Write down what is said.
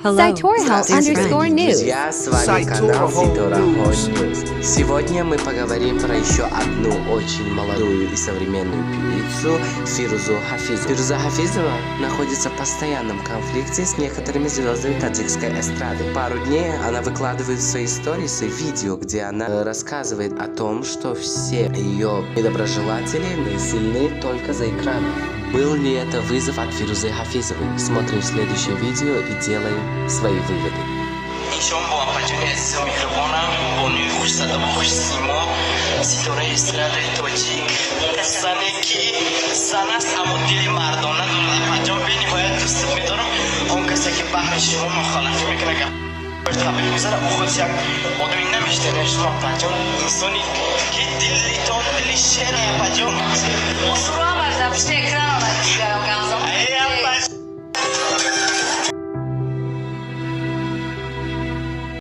Hello, Cytorhall Здравствуйте, underscore дорогие news. Друзья, с вами канал Ситорахон News. Сегодня мы поговорим про еще одну очень молодую и современную певицу Фирузу Хафизову. Фируза Хафизова находится в постоянном конфликте с некоторыми звездами таджикской эстрады. Пару дней она выкладывает в свои сторисы видео, где она рассказывает о том, что все ее недоброжелатели сильны только за экраном. Был ли это вызов от Фирузы Хафизовой? Смотрим следующее видео и делаем свои выводы. Ин бо апаҷони азизу меҳрубонам, бонуи хушсадову хушсимо, ситораи эстрадаи тоҷик, зане ки зан аст, аммо дили мардона дорад. Апаҷон, бениҳоят дӯстат медорам. Он касе ки баҳри шумо мухолафӣ мекунад, гап табрик мезанад, ӯ худ як одами намешитана. Шумо, апаҷон, инсони ки дилитон дили шера, апаҷон. Сурамаш дар пушти экран омад.